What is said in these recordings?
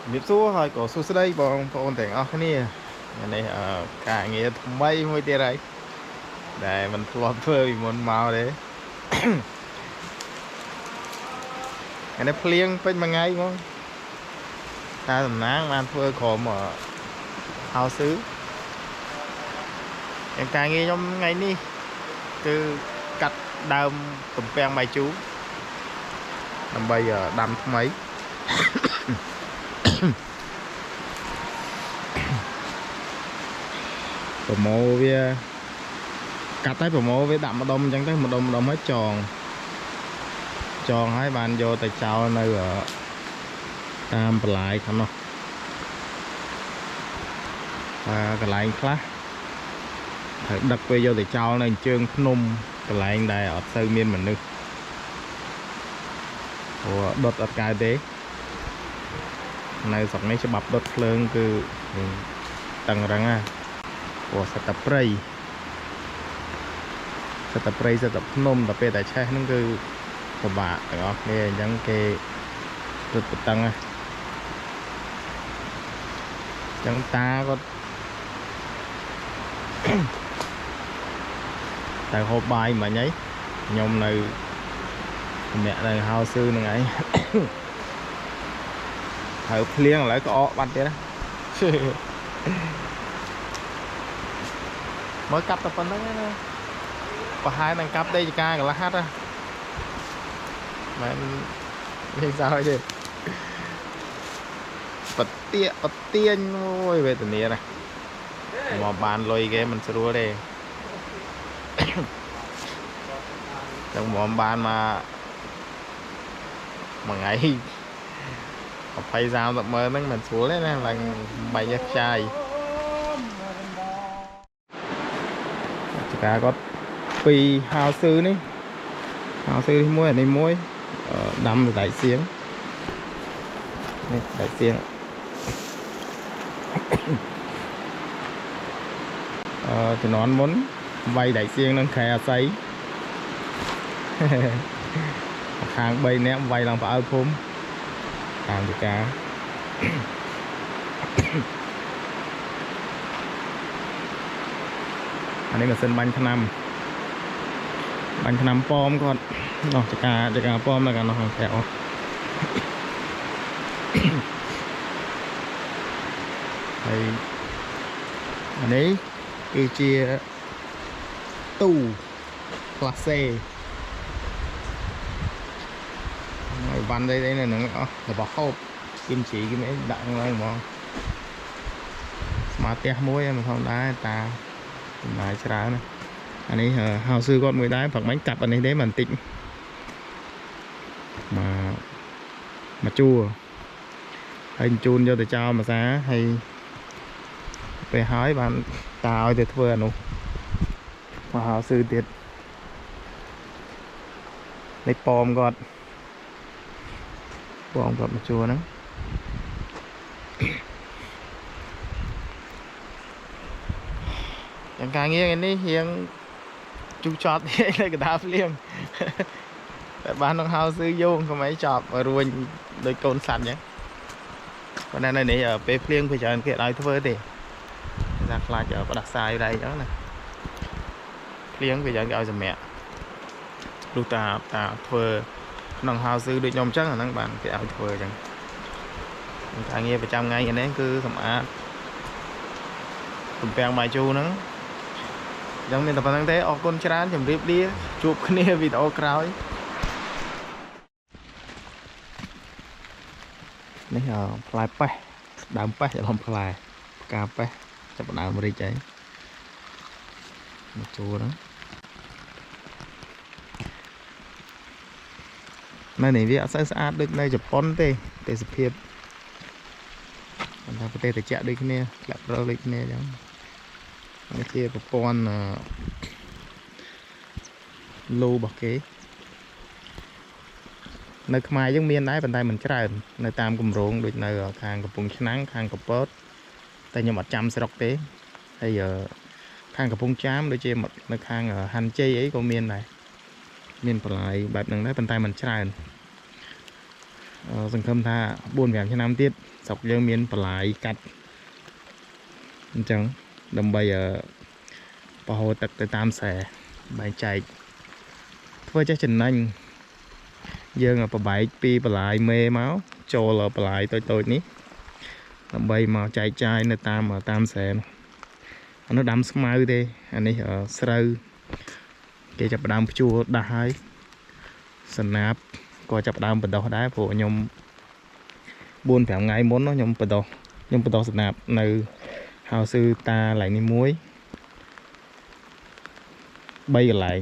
ជំរាបសួរហើយក៏សួស្តីបងប្អូនទាំងអស់គ្នាថ្ងៃនេះការងារថ្មីមួយទៀតហើយដែលមិនធ្លាប់ធ្វើពីមុនមកទេ ថ្ងៃនេះភ្លៀងពេញមួយថ្ងៃហ្មងតាតំណាងបានធ្វើក្រុមហៅស៊ឺយ៉ាងការងារខ្ញុំថ្ងៃនេះគឺកាត់ដើមទំពាំងបាយជូរដើម្បីដាំថ្មី ប្រមូលវាកាត់ហើយប្រមូលវាដាក់ម្ដុំអញ្ចឹងទៅម្ដុំម្ដុំហើយចងចងហើយបានយកទៅចោលនៅតាមបន្លាយខាងនោះហើយកន្លែងខ្លះត្រូវដឹកវាយកទៅចោលនៅជើងភ្នំកន្លែងដែលអត់សូវមានមនុស្សព្រោះដុតអត់កើតទេនៅស្រុកនេះច្បាប់ដុតភ្លើងគឺតឹងរឹងណាព្រោះសត្វតែព្រៃ សត្វតែព្រៃសត្វតែភ្នំដល់ពេលតែឆេះហ្នឹងគឺពិបាកទាំងអស់គ្នាអញ្ចឹងគេរត់បតឹងណាអញ្ចឹងតាគាត់ តែហូបបាយមិញហីខ្ញុំនៅម្នាក់នៅហៅស៊ឺហ្នឹងឯង ហើយភ្លៀងឥឡូវក៏អកបាត់ទៀតណា មើលកាប់តែប៉ុណ្្នឹងឯណាប្រហែលនឹងកាប់ដីចកាកន្លះហាត់ណាមិននេះសើចទេបទាបទាញអូយវេទនាណាស់មកបានលុយគេមិនស្រួលទេ ចឹងមកបានមកមួយថ្ងៃ20 30ម៉ឺនហ្នឹងមិនស្រួលទេណាឡើងបាច់ខ្ចាយចកាគាត់ពីហៅស៊ឺនេះហៅស៊ឺនេះមួយអានេះមួយដាំដៃសៀងនេះដៃសៀង ជំនាន់មុនវាយដៃសៀងនឹងខែអាស័យ ខាង3នាក់វាយឡើងផ្អើលភូមិតាមចកា អានេះម៉ាស៊ីនបាញ់ថ្នាំបាញ់ថ្នាំប៉មគាត់នោះចកាចកាប៉មនៅខាងនោះខាងក្រៅ ហើយអានេះគឺជាទូក្លាសេហើយវ៉ាន់អីអីនៅហ្នឹងអស់របស់ហូបគីមជីគីមអីដាក់ក្នុងហ្នឹងហ្មងស្មាផ្ទះមួយមិនធម្មតាតាចំណាយច្រើនណាអានេះហៅស៊ឺគាត់មួយដែរព្រឹកមិញកាប់អានេះទេមិនបន្តិចមកមកជួរហើយជូនយកទៅចោលមួយសាហើយពេលហើយបានតាឲ្យទៅធ្វើអានោះមកហៅស៊ឺទៀតនេះប៉មគាត់បងគាត់មកជួរហ្នឹងយ៉ាងការងារថ្ងៃនេះរៀងជុះចត់ទៀតនៅកណ្ដាលភ្លៀងតែបានក្នុងហៅស៊ឺយោងកុំអីចប់រួញដូចកូនសត្វអញ្ចឹងប៉ុន្តែនៅនេះពេលភ្លៀងពេលច្រើនគេអត់ឲ្យធ្វើទេថាខ្លាចផ្ដាសាយដែរអញ្ចឹងណាភ្លៀងពេលច្រើនគេឲ្យសម្រាកលុះតាតាធ្វើក្នុងហៅស៊ឺដូចខ្ញុំអញ្ចឹងអាហ្នឹងបានគេឲ្យធ្វើអញ្ចឹងការងារប្រចាំថ្ងៃនេះគឺសម្អាតទំពាំងបាយជូរហ្នឹងអញ្ចឹងមានតែប៉ុណ្្នឹងទេអរគុណច្រើនជម្រាបលាជួបគ្នាវីដេអូក្រោយនេះផ្លែប៉េះដើមប៉េះច្រឡំផ្លែផ្កាប៉េះចាប់ដើមរីកហើយមកជួរហ្នឹងនៅនេះវាអត់សូវស្អាតដូចនៅជប៉ុនទេទេសភាពប៉ុន្តែប្រទេសត្រជាក់ដូចគ្នាធ្លាក់ព្រិលដូចគ្នាអញ្ចឹងនេះជាប្រព័ន្ធលូរបស់គេនៅខ្មែរយើងមានដែរប៉ុន្តែមិនច្រើននៅតាមគម្រោងដូចនៅខាងកំពង់ឆ្នាំងខាងកពតតែខ្ញុំអត់ចាំស្រុកទេហើយខាងកំពង់ចាមដូចជានៅខាងហាន់ជ័យអីក៏មានដែរមានបន្លាយបែបហ្នឹងដែរប៉ុន្តែមិនច្រើន សង្ឃឹមថា4 5ឆ្នាំទៀតស្រុកយើងមានបន្លាយកាត់អញ្ចឹងដើម្បីបហូរទឹកទៅតាមស្រែបែងចែកធ្វើចេះចំណេញយើងប្របែកពីបន្លាយមេមកចូលបន្លាយតូចតូចនេះដើម្បីមកចែកចាយនៅតាមតាមស្រែអានោះដាំស្មៅទេអានេះស្រូវគេចាប់ផ្ដើមភ្ជួរដាស់ហើយសណាបក៏ចាប់ផ្ដើមបដោះដែរព្រោះខ្ញុំ4 5ថ្ងៃមុនខ្ញុំបដោះខ្ញុំបដោះសណាបនៅហៅស៊ឺតាកន្លែងនេះមួយ3កន្លែង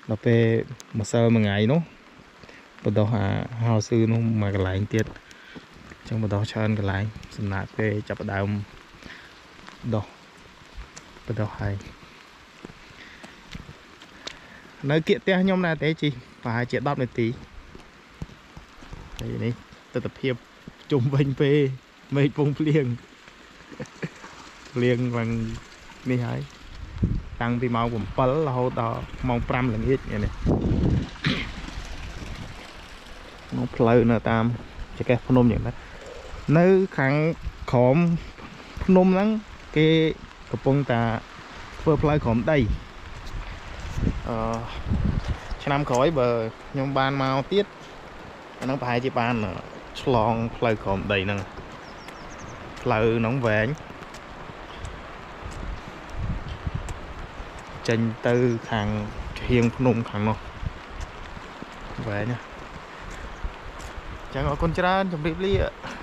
ដល់ពេលម្សិលមួយថ្ងៃនោះបដោះអាហៅស៊ឺនោះមួយកន្លែងទៀតចឹងបដោះច្រើនកន្លែងសំណាក់គេចាប់ផ្ដើមដោះបដោះហើយនៅគៀកផ្ទះខ្ញុំដែរទេជីប្រហែលជា10នាទីហើយនេះទិដ្ឋភាពជុំវិញពេលមេឃពងភ្លៀងភ្លៀងឡើងនេះហើយតាំងពីម៉ោង7រហូតដល់ម៉ោង5ល្ងាចនេះក្នុងផ្លូវនៅតាមចកេះភ្នំយ៉ាងណានៅខាងក្រោមភ្នំហ្នឹងគេកំពុងតាធ្វើផ្លូវក្រោមដីអឺឆ្នាំក្រោយបើខ្ញុំបានមកទៀតអាហ្នឹងប្រហែលជាបានឆ្លងផ្លូវក្រោមដីហ្នឹងផ្លូវហ្នឹងវែងចេញទៅខាងហៀងភ្នំខាងនោះវែងណាចឹងអរគុណច្រើនជម្រាបលា។